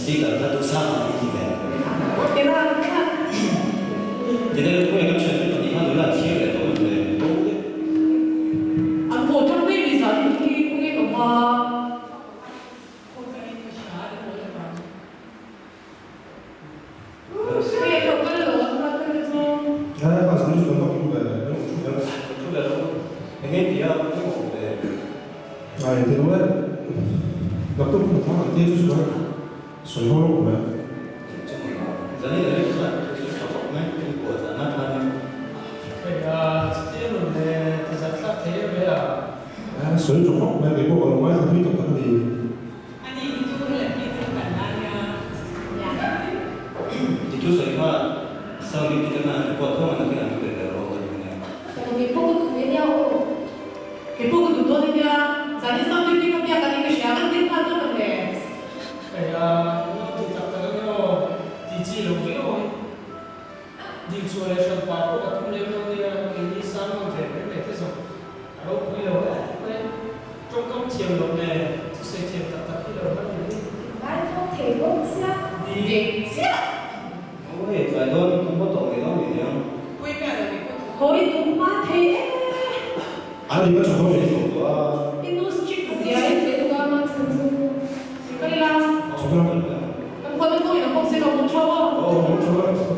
Speaker kha duhsang ang i ti ve. Ti deuh khawi kan thiante pahnih kha nula an thlir leh tawh em le? Bo deuh. An haw tang mai mi zan hi kawngin awm a. Khawngaihin ka hria a ni maw tak ang. Hei a lo kal lo ang ka kal chu. He bus hi chu kan va thu ve le, kan awm thu ve. Awm thu ve lo, enge i tia ka awm ve. Ai ti lo e, naktuk hun thang an tia chu chuan sawi ho lo mai. Chu maw, zan in a rin chuan chu tha khawp mai, in kuah zan a than in. Hei a chutia nun le ti zat thlak thei em e a. Sawi tha khawp mai, keipawh ka lo ngaithla thui tak tak a ni. Ani hi chu hela hi chu kan la nia. Ti thu sawi kha sound in ti kana an record thawng an nakin an pe ve rawh ka duh nia. Kei pawh ka duh ve nia aw. Kei pawh ka duh dawn ania. Zan in sound duty ka biak anih ka hria kan dil nghal dawn ang le. Hei a lo ti tak tak ania aw. Ti chi lo viau ang. Dil chhuah leh hran pa pawh ka tum lem lo nia, keini sang nawn ve mai mai te zawng a ropui lo em mai. Tawngkam thiam loh nen thusawi thiam tak tak hi lo hman ni hi. Ngai thawk thei bawk sia. Dik chiah! Aw hei tlai dawn kan haw tawh ngei dawn ni niang. Pui miah lo ni pawh chu. Hawi tum hma thei e. An ri ka tha dawn ve tawh a. I nu strict zia i thei tuk a mah chhan chu. Ka ila. Chhuk la. Kan khuan an kawngin a bawk se lo hmu tha aw. Aw hmu tha e.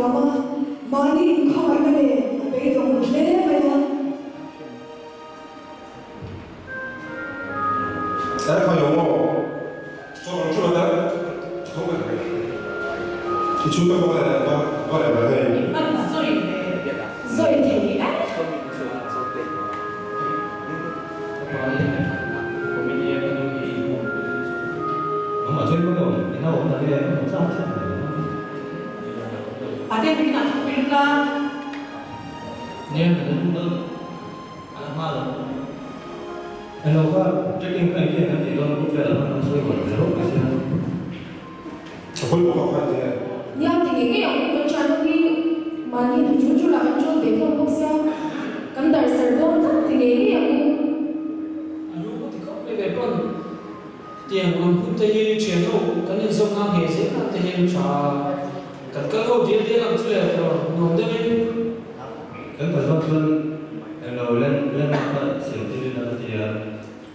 nuam a, mahni inkhawngaihna nen a beidawng ru hle mai a. Zawi thei e. Nia ti ngei ngei ang u kan thian ho hi mahni hna tul tul ah kan tul ve hlawm bawk sia kan dar sar dawn tak ti ngei ngei ang u. A lu ka ti khawp mai ve pawn tiang ang hun te hi thian ho kan inzawm na ngei zel ang te hian tha kan kal ho dial dial ang chu le tawh nuam deuh in. Kan kal hma chuan englo landmark kha siam tir ila ka ti a.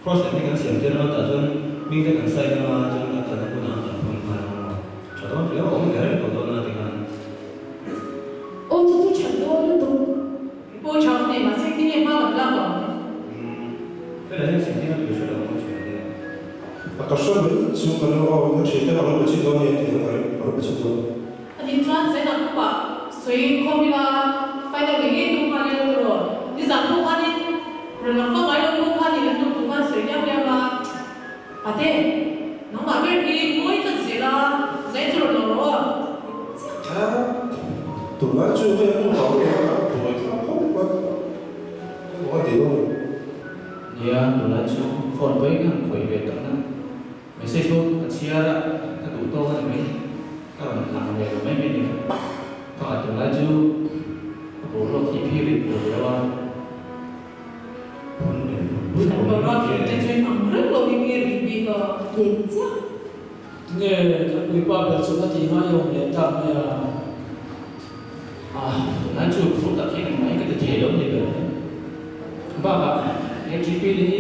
Cross leh hming an siam tir anga tah chuan hming te kan sign anga chuan kan kalna hmunah an kan phun nghal ang maw? Tha dawn riau a awm ve reng tawh dawn a ti khan. Aw chu chu that dawn lutuk. Aw tha ka ti mahse tinge hma kan lak ang? Umm fela hian siam tir a tui hre lo maw thian te. A ka hre mai chu ka lo aw ka thian te ka lo pe chhin dawn nia tih kha ka ring ka lo pe chhin dawn. A nih chuan Zainab pawh sawi khawm ila final ngei ngei tum khan ilo tawh. Nizan pawh khanin rawn lang fak ngai lo pawh khanin an tum tur khan sawi liam liam a. Ate, nangmah ber hi ngawi tlat zel a, Zain chu rawn lang rawh a. Kha, tunlai chu hei an tum vang nia a buai thlak khawp mai. Engmaw a ti dawn? Nia, tunlai chu phone pawhin an khawih ve tak na. Message pawh ka chhiar a, ka duh tawk a ni mai. Ka rawn lang ve lo mai mai ni. Ka ngaihtuah lai chu ka boruak hi phir in tur riau a. Phun leh phun pui Kan pawh boruak hi hi te chu in ang reng lo hi nge ri bik a. Leh chiah. Tinge kan puipa ber chu ka tih ngai awm leh tak mai a. Ah, tunlai chu phur tak hian engmah hi ka ti thei lo ni ber. Bakah AGP te hi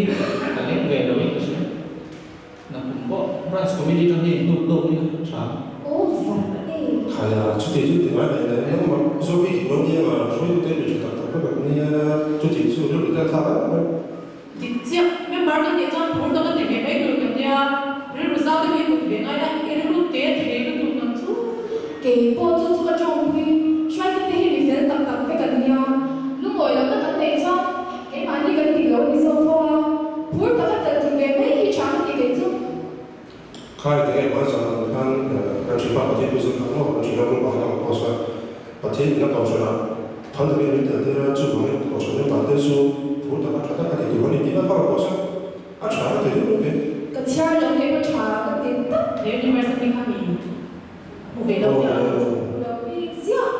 ka leng ve lo in ka hria. Nakum pawh Branch Committee tan hi hnuk dawk in a tha. Aw var e. Khaia chuti chu ti ngai mai le, nangmah zawk i dik lo nia nga, hruaitute mi tha tak tak vek an nia, chuti chu rilru te a thlak em em. Dik chiah, member kan nih chuan phur tak a ti ve mai tur kan nia, rilru zau deuh hi put ve ngai la, i rilru te thei lutuk nang chu. Kei pawh chu chu ka tawngpui, hruaitute hi mi fel tak tak vek an nia, lungawi lohna kan neih chuan Keimahni kan dik lo a ni zawk fo a, phur taka tel tum ve mai hi tha ka ti kei chu. Khai ti nge hmai zan ang khan kan hrilh pa Pathian chu zin ang maw kan hrilh a group ah khan a post a, Pathian in a kohhran ah phal takin min tel tir a, chuvangin kohhran member te chu phur taka tha taka ti tur a ni tih a rawn post a, a tha ka ti deuh deuh kei. Ka chhiar lo kei pawh tha ka ti tak. He university kha mi hmu ve lo nia. Hmu lo bik ziah.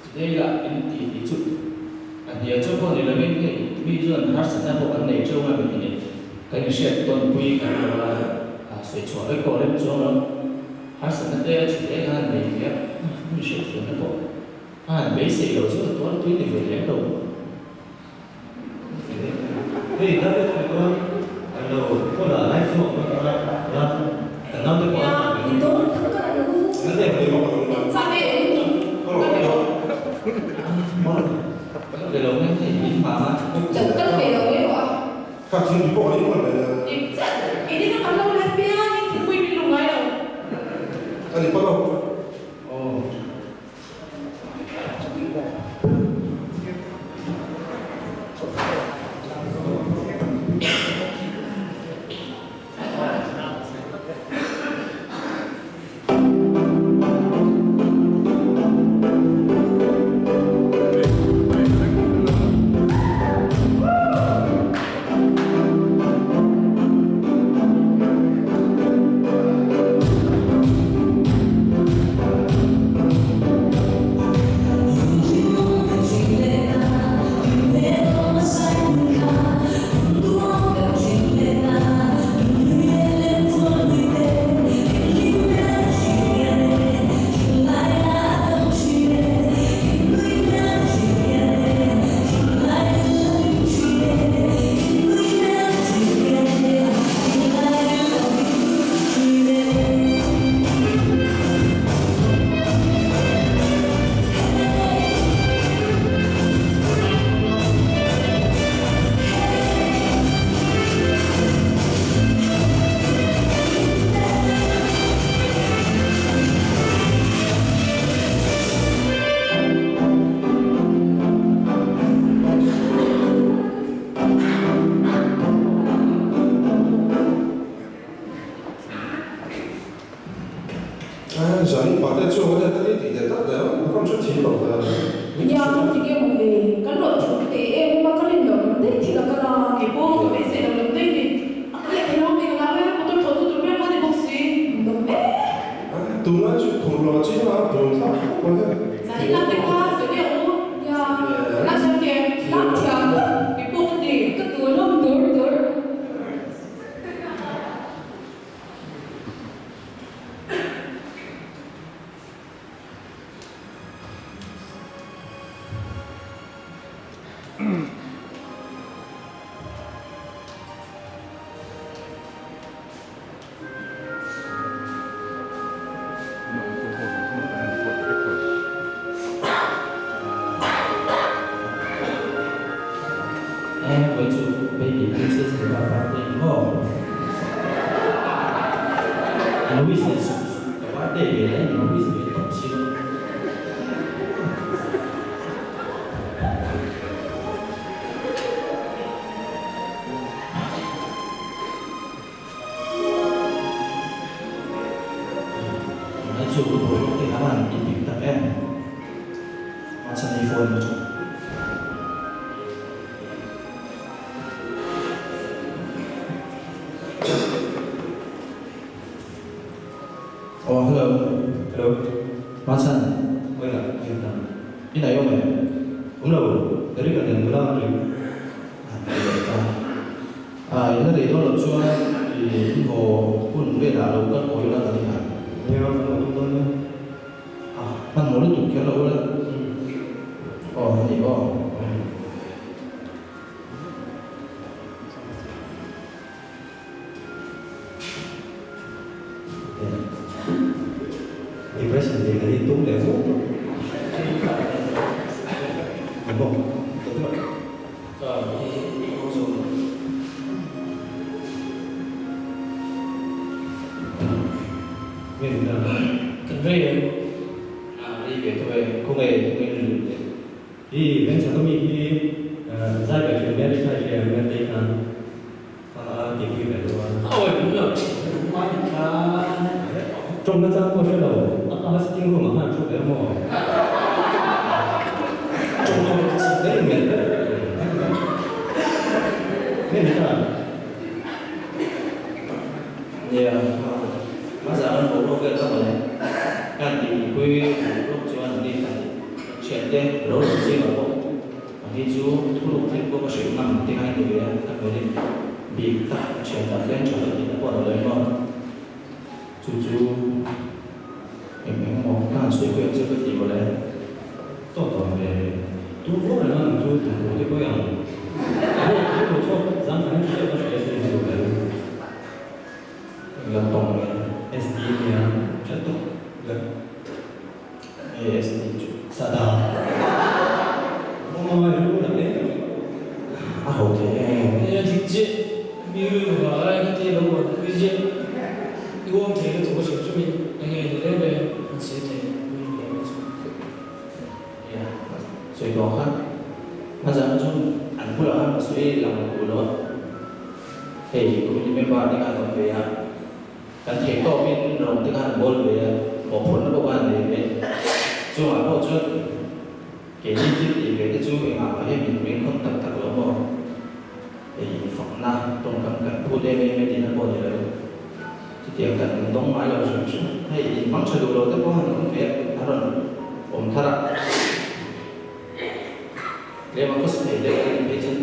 Today lah in ti ti chu a hnial chu pawh ni lovin hei mi chuan harsatna pawh kan nei teuh a mi tih kan inhriat tawnpui kan lo a, a sawi chhuah vek pawh rem chuang lo. Harsatna te a chhut eng a han nei ve a, mi hriat thiamna pawh a han beisei lo chu a tuar tui ni ve lem lo. Hei dam e chuan an lo phone ah live chhuak mai ang a, la kan naute pawh an tlan ve Ni dawn kha ka lo Kan leh mai bawk ang. Kal ve lo mai hei in hma a. Lo kal ve lo mai rawh a. Ka thil pawh a ni hman mai a. Dik chiah, engtin a kan lo let piangin thingpui min lu ngai lo. A ni phawt lo. Aw. thiam lo ve. Nia, ka ti nge maw le, kan rawn thu teh em em a, ka rin loh lam daih thil a kal a. Kei pawh ka beisei loh lam daih ni, a kal leh thei lo mai ka nau e, motor thlawh tu tur ber kha ni bawk si. Dawm e. Tunlai chu phur lo a chin a, bul thlak khawp mai e. Zan in lak te kha sawi viau u. Nia, Lak thiam ke. Lak thiam. Kei pawh ka ti. Ka tur hlawm tur tur. Vawi chu baby princess leh pa birthday ni maw? An wish leh sup sup ka birthday ve leh ni maw wish ve tawp si lo. Tunlai chu ka boruak te kha an inpik tak em? Mahse ni phone chu. Aw hello. Hello. Mahse Oi lah, zin ta. I nei awm em? Awm lo, Eric a nen nula an ring. An ti leh ta. A in a rei dawn loh chuan i haw hun velah lo kal kawi ula ka ni a. Nia, kan haw tum dawn nia. A, hmanhmawh lutuk kher lo ula. Aw, a ni aw. Depression leh kan intum leh zawk tawh. Maw? Kan rei em? Rei ve tawh e, khawngaih khawngaih in lut leh. I vengchhak ami hi zai ve thin Mary kha i hria em Mary khan a ti pui ve deuh a. Awi pum lo mahni khan. Tawngna chang pawh hre lo, a pa sitting room ah khan thu ve maw? Tawngna ka in melh vek nge ni ta? Nia, hmasa an boruak vel kha mawle. Kan tihpui boruak chuan an ni pahnih thiante lo lo zingah pawh a ni chu thuruk thil pawh ka hrilh ngam te kha ni ve a, ka hmelin bik tak thian tak hian tha lo tihna pawh a lo emaw chu chu eng eng emaw ka han sawi pui ang che ka ti mawle. Tawk tawh ve tu vawk reng a nang chu tum tur te pawh i ang. Thu thu chhuak zang khan in hriat a hria sin hi duh vel. Eng lam tawng nge? SD nia hriat tawk vek. Nge SD chu? Sada. Mawma rilru lam em em. A ho thei em. Nia dik chiah mi rilru vang lai kha te lo uan pui ziah i awm thei lutuk a hrim hrim in enge ni reng reng an sawi thei mi rilru vang chu. Nia sawi tawh kha hmazan chu an bulah khan ka sawi lang duh lo a. Hei committee member te khan awm ve a, kan theih tawpin rawng te khan bawl ve a, mawhphurhna pawh khan nei ve. Chungah pawh chuan keini thil tih ve te chu engah mah hian min ring khawm tak tak lo maw? Hei infakna tawngkam kan phut em em e tihna pawh ni lo. Chutiang kan dawng ngai lo hrim hrim. Hei inhmang tha duh lo te pawh han awm ve a, a rawn awm thar a. Tlema ka sawi deuh a nih phei chuan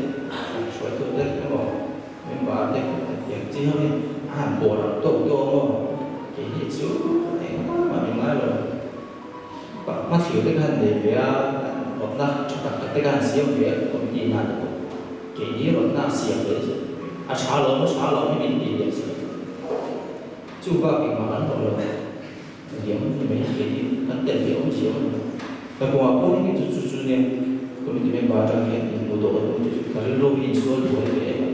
hruaitu te emaw member te hetiang chi ho hi a han bawr ang tawk tawk a maw keini chu engmah mah min ngai lo. Hmathlir te kha han nei ve a, rawtna tha tak tak te kha han siam ve a committee hna te pawh keini rawtna siam ve chu a tha lo maw tha lo hi min tih leh si lo. Chu bak engmah kan hlawh lo. Liam ni mai keini kan tel ve awm si awm lo. Ka kawngah pawh hi chu chu chu nia committee member atang hian inhmuh dawh ka tum chu chu ka rilru hi insual buai ve em a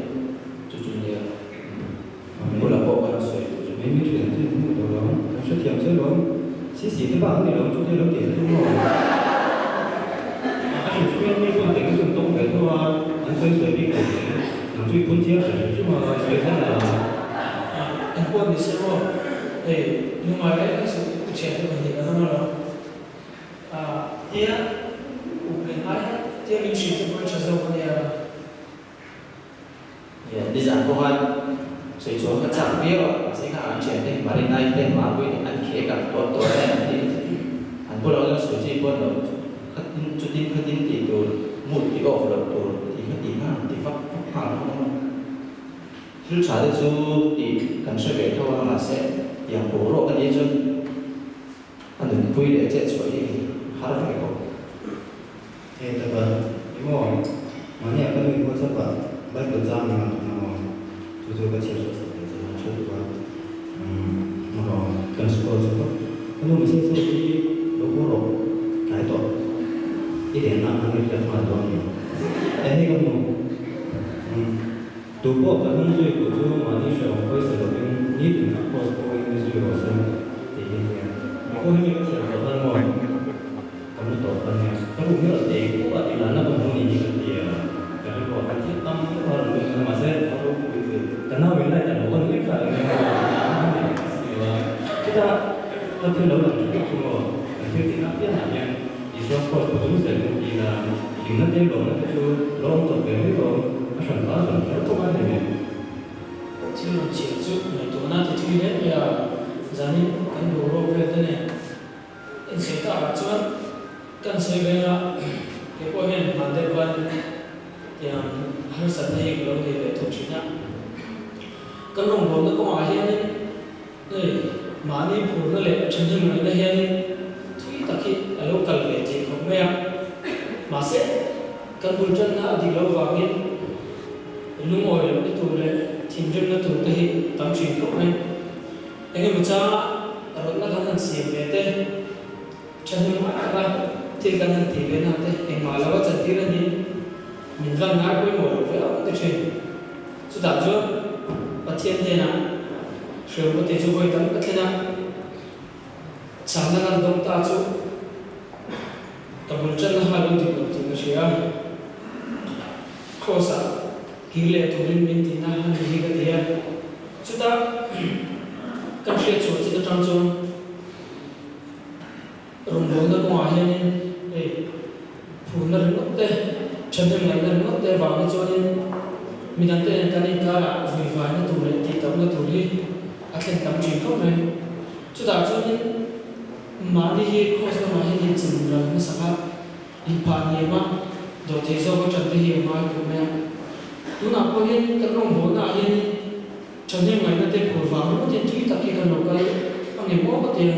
chu chu nia bulah pawh kan sawi duh chu. Mai mi thian chu inhmuh dawh lo kan hrethiam che lo sisi te bak ani lo chu te lo tih chu maw a hrim hrim in mi pawn teng chu an tawng ve tho a an sawi sawi bik lo teng nang chu i phun chiang hrim hrim a sawi zel a. Engpawh ni se maw hei lungngai reng reng suh u thiante pahnih an awm alawm. Tia up reng ai kha tia min hrilh te pawh hi tha zawk a nia. Nia, nizan pawh khan sawi chuan ka chak viau a, mahse kha an thiante Marinai te Mapui te an khek a, tawt tawt mai an ti an bulah chuan sawi chi pawh an lo khatin chutin khatin tih tur mood ti off loh tur tih kha ti nghal ti vak vak nghal hlawm a. Thil tha te chu tih kan hre ve tho a, mahse tiang boruak a nih chuan A nunpui leh chet chhuah hi har ve bawk. Hei taka i maw? Mahni ah ka nui WhatsApp ah Bible chang min rawn thawk a maw? Chu chu ka chhiar chhuah sak ve che a, tha tuk a. Umm maw kan scroll chho phawt. Ka nu message ho hi lo haw rawh, tlai tawh. I lenna ah khan i riak nghal dawn ni. Eh hei ka hmu. Umm tu pawh ka hnung zui duh chu mahni hrehawm pawisa lovin nitin a cross pawhin mi zui rawh se tih hi a nia. Mi pawh hi mi ka chhiar zawh hlan maw? Ka mu tawh hlan nia. Ka room hi rawn tei kup a tih lanna ka hmu ni hi ka ti a. Ka rilru ah khan thil tam deuh a rawn lut a mahse a ropui ve. Ka nau in light a lo on lek kha eng emaw a ni si lo a. Chutah ka thil lo lang tha deuh chu maw kan thil tihna pianah hian Isua cross pawh chu zel in ti la, hlimna te lawmna te chu lo awm chawp ve mai dawn, a hran hma zawn kher pawh a ni nen. Thil rawn chhiar chu ngaihtuahna ti thui hle mai a, zanin kan boruak vel te nen insawi tak ah chuan kan sawi vel a, kei pawh hian hman deuh khan tiang harsatna hi ka lo nei ve tawh thin a, kan rawngbawlna kawngah hianin Hei, mahni phurna leh thahnem ngaihna hianin thui tak hi a lo kal ve thei khawp mai a. Mahse, kan bul tanna a dik loh vangin lungawi lohna tur leh thinrimna tur te hi tam thin khawp mai. Engemaw changa rawtna kan han siam ve te, thahnem ngai taka thil kan han tih ve na te engmah lova chantir a niin min van ngai pawimawh loh ve ang ti thin. Chutah chuan Pathian hnenah hriamrute chu vawi tam ka thlen a, chhanna kan dawng ta chu ka bul tanna kha lo dik lo tih ka hria a, Kraws-ah kir leh turin min tihna a ni hi ka ti a. Chutah kan hriat chhuah chin atang chuan Rawngbawlna kawngah hianin hei phurna ringawt te, thahnem ngaihna ringawt te avang hi chuanin midangte nen kan inkarah vuivaina tur leh tihtohna tur hi a thlen tam thin khawp mai. Chutah chuanin mahni hi cross lamah hian inchin ral hmasak a, inphah hniam a, dawhthei zawk a ṭan te hi a ngai khawp mai a. Tunah pawh hian kan rawngbawlnaah hianin Thahnem ngaihna te phur vang ringawtin tui tak hi kan lo kal a nge maw ka tia.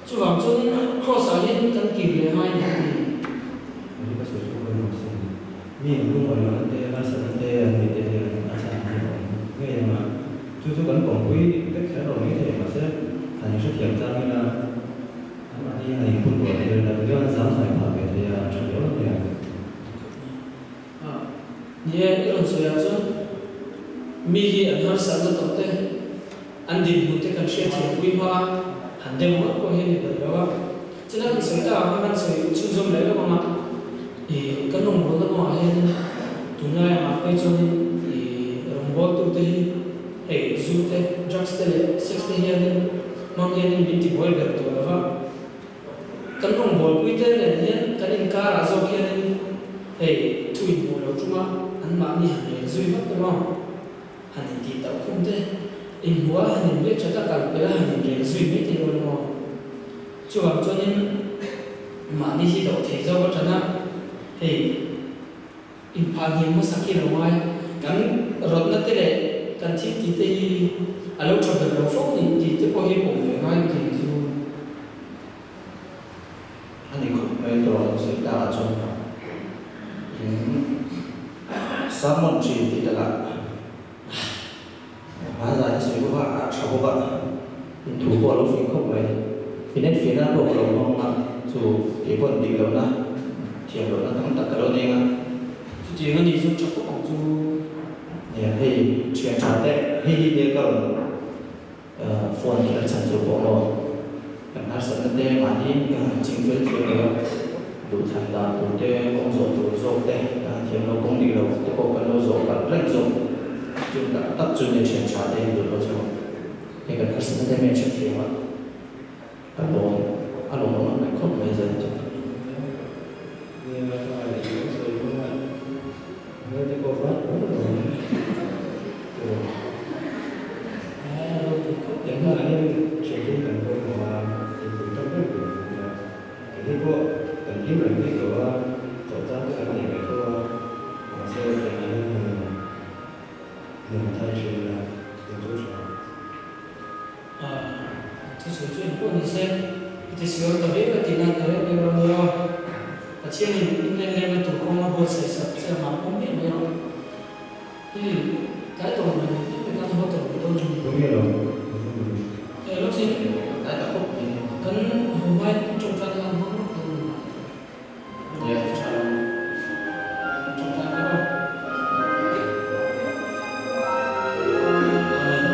Chuvang chuanin Kraws ah hian kan kir leh ngai ni a ti. Hei ka sawi chu ka nuam sin. Mi an lungawi lohna te, harsatna te an neih te hian a chhan hi a awm ngei ang a. Chu chu kan kawngpui vek kher lo mai thei mahse han inhrethiam tlang ila anmahni han inphun rual thei ila tichuan an zang fai phah ve thei a, a tha viau a nia. A, ni e, i rawn sawi ah chuan mi hi an harsatna tawh te, an dinhmun te kan hriat thiam pui hma a, han deuh ngawt pawh hi a ni ber lo a. China kan sawi tak ang khan kan sawi chhunzawm leh lawk ang a, i kan rawngbawlna kawngah hianin tunlai angah phei chuanin i rawngbawltute hi hei zu te, drugs te leh sex te hianin hmang hianin min tibuai ber tawh lo va. Kan rawngbawlpui te nen hian kan inkarah zawk hianin hei thu inhmuh lo ṭuma anmahni han rel zui vat emaw, han intih tauh khum te, inhmuh a han inbiak ṭhat a kal pelh a han inrel zui mai thei dawn emaw. Chuvang chuanin mahni hi doh thei zawk a ṭan a, hei inphah hniam hmasa khi lo ngai. Kan rawtna te leh kan thil tih te hi a lo ṭha ber lo fo ni tih te pawh hi pawm ve ngai ka ti chu. A ni khawp mai tawh an sawi ta ah chuan in sermon thin tih takah a zai a sawi bawk a, a tha bawk a, in thu pawh a lo fing khawp mai. In enfiah nan pawh ka lo hmang a, chu kei pawh dik lohna, thiam lohna tam tak ka lo nei ang a. Chutiang a nih chu tha khawp ang chu. Nia, hei thian tha te, hei hi nia ka rawn Phone hi a chhan chu pawh maw kan harsatna te mahni ka han ching fel thiam lo a, duhthlan dan tur te, kawng zawh tur zawk te ka han thiam lo, kawng dik lo te pawh kan lo zawh palh reng zawk chung tak tak chu nia thian tha te in duh lo chu hei kan harsatna te mian hrethiam a, ka lawm a lawm awm ang mai khawp mai zan chu. Keini pawh kan hlim reng bik lo a, chawlh chang te kan nei ve tho a, mahse tiang ah hian han hmun thar thin ila eng chu tha. Thusawi chu engpawh ni se, i ti sual ta viau e tihna a ni reng reng lo nia. Pathianin in en lehna tur kawng a buatsaih sak che ang ah awm miah mai rawh. Hei, tlai tawh mai ni tlem kan haw tawh mai dawn a ni. Tunge lo? Hei lawk sin, Tlai ta khawp mai. Kan haw hmain tawngtai kha an hmang lawk dawn a ni. Nia, tha lo. Tawngtai kha aw. Amen.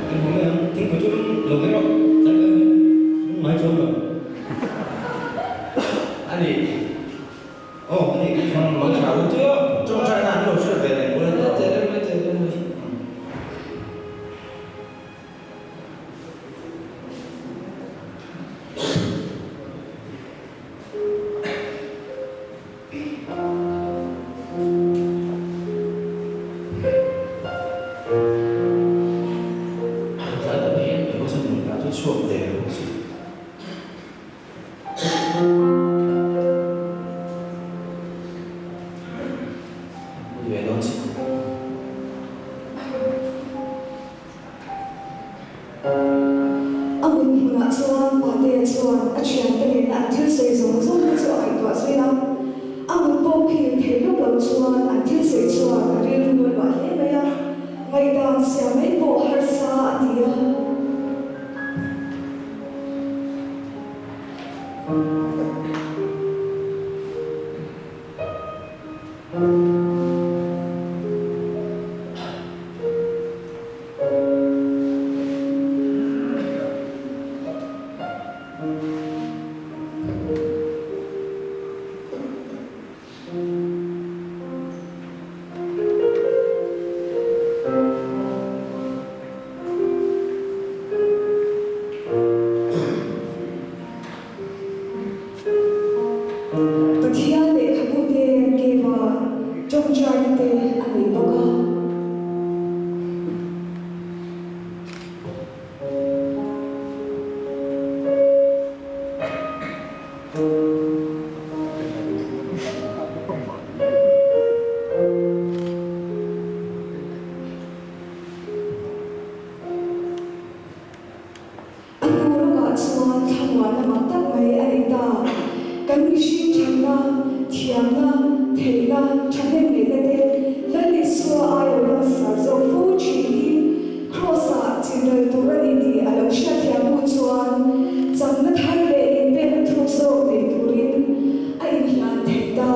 Kan haw mai ang, thingpui chu lum lo mai rawh. Tlai kan lum ngai chuang lo. A ni. Aw a ni chuan Mang tha u chu tawngtaina an lo hrilh ve leh bul a ni. Tlai tak hian Moses nunna chu chhuak der bawk si. A mut hmunah chuan Patea chuan a thiante nena an thil sawi zawng zawng te chu a ngaihtuah zui a. A mut pawh phir thei lawk lo chuan an thil sawi chuan a rilru a luah hle mai a, ngaihdan siam mai pawh harsa a ti a. Pathian lehkhabu te keva tawngtaina te a nei bawk a. A hnu lawkah chuan thlamuanna mak tak mai a nei ta. Kan mihring thatna, thiamna, theihna, thahnemngaihna te Lal Isua ai lo langsar zawk fo thin hi Kraws-ah chinral tur a ni tih a lo hriatthiam hnu chuan chakna thar leh inpekna thuk zawk nei turin a inhlan thei ta.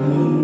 Hun.